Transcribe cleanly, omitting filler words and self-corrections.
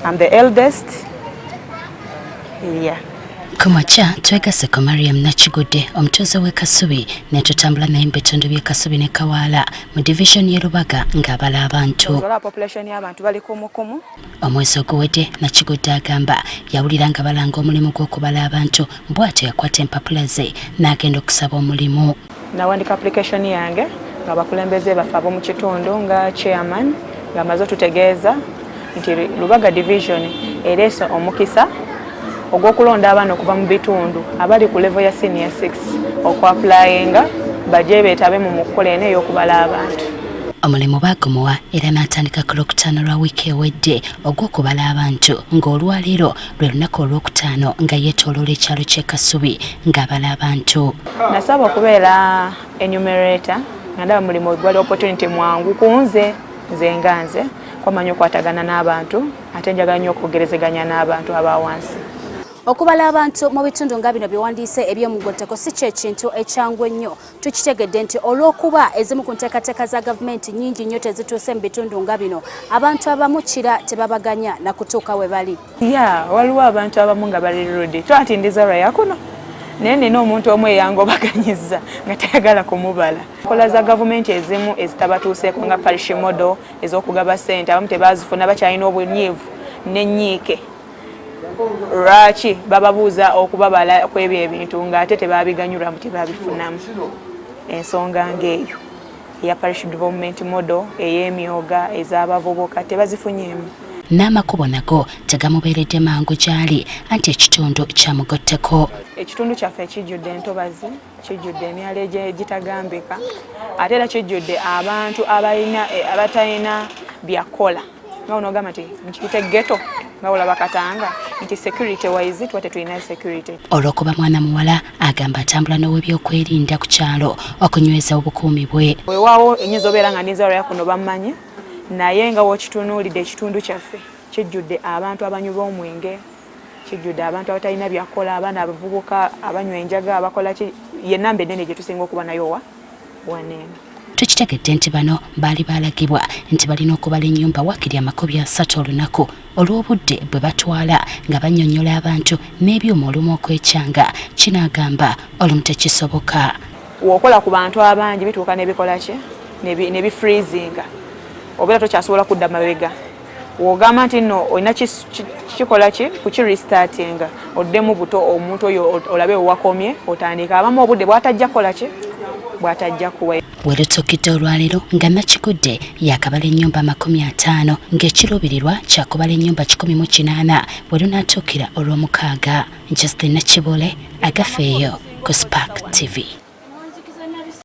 I'm the eldest. Yeah. Ku makya twegasse ku Mariam Nakigudde, omutuuze w'e Kasubi, ne tutambula naye mu bitundu by'e Kasubi ne Kawaala mu division y'e Lubaga ng'abala abantu. Olaba population y'abantu bali kumukumu. Omwezi oguwedde, Nakigudde agamba yawulira nga balanga omulimu gw'okubala abantu, bw'atyo yakwata empapula ze n'agenda okusaba omulimu. Nawandika application yange nga abakulembeze baffe ab'omu kitundu, nga chairman ng'amaze otutegeeza nti Lubaga Division ereese omukisa ogw'okulonda abaana okuva mu bitundu abali ku level ya senior 6 okuapplyinga bajje beetabe mu mukola eno ey'okubala abantu. Omulimu baagumuwa era n'atandika ku Lwokutaano lwa wiiki ewedde ogw'okubala abantu, ng'olwaleero lwe lunaku olwokutaano nga yeetooloola ekyalo ky'e Kasubi ng'abala abantu. Nasaba okubeera enumerator nga ndaba mulimu gwali opportunity mwangu ku nze, nze nga nze kwamanyi okwatagana n'abantu, ate njagala nnyo okwogerezeganya n'abantu aba wansi. Okubala abantu mu bitundu nga bino byewandiise ebyomugotteko si kyekintu ekyangu ennyo. Tukitegedde nti olw'okuba ezimu ku nteekateeka za gavumenti nnyingi nnyo tezituuse mu bitundu nga bino, abantu abamu kira tebabaganya na kutuuka we bali. Ya, waliwo abantu abamu nga bali rude. Twati ndizalwa yakuno, naye nina omuntu omu eyangobaganyiza nga tayagala kumubala. Nkola za gavumenti ezimu ezitabatuuseeko nga parish model ez'okugaba ssente, abamu tebazifuna, bakyalina obunyiivu n'ennyiike. Lwaki bababuuza okubabala ku ebyo ebintu ng'ate tebabiganyulwamu, tebabifunamu? Ensonga ng'eyo eya parish development model, ey'emyoga ez'abavubuka, tebazifunyeemu. N'amakubo nago tegamubeeredde mangu gy'ali, anti ekitundu kya mugotteko. Ekitundu kyaffe kijjudde entobazi, kijjudde emyalo egitagambika, ate era kijjudde abantu abalina abatalina byakukola, nga onogamba nti nkiyite ghetto, nga olaba Katanga nti security wise tuba tetulina security. Olw'okuba mwana muwala, agamba atambula n'owebyokwerinda ku kyalo okunyweza obukuumi bwe. Weewaawo enyinza obeera nga ndinzalwa kuno, bammanyi, naye nga wokitunuulidde ekitundu kyaffe kijjudde abantu abanywi b'omwenge, kijjudde abantu abatalina byakukola, abaana abavubuka abanywa enjaga, abakola ki. Yenamba ennene gye tusinga okuba nayo wa waneeno. Tukitegedde nti bano baali balagibwa nti balina okubala ennyumba wakiri 30 olunaku, olw'obudde bwe batwala nga bannyonnyola abantu n'ebyuma olumu okwekyanga. Kinaagamba olumu tekisoboka. Wokola ku bantu abangi, bituuka nebikola ki, nebifreezinga, obeera tokyasobola kudda mabega. Wogamba nti nno olina kikola ki, kukirestartinga oddemu buto, omuntu oyo olabe wewakomye otandika, abamu obudde bwatajja kukola ki, bwatajja kuwa. We lutuukidde olwaleero nga Nakigudde yakabala ennyumba 50, ng'ekiruubirirwa kyakubala ennyumba 180 we lunaatuukira Olwomukaaga. Justin Nakibule, Agafeeyo ku Spark TV.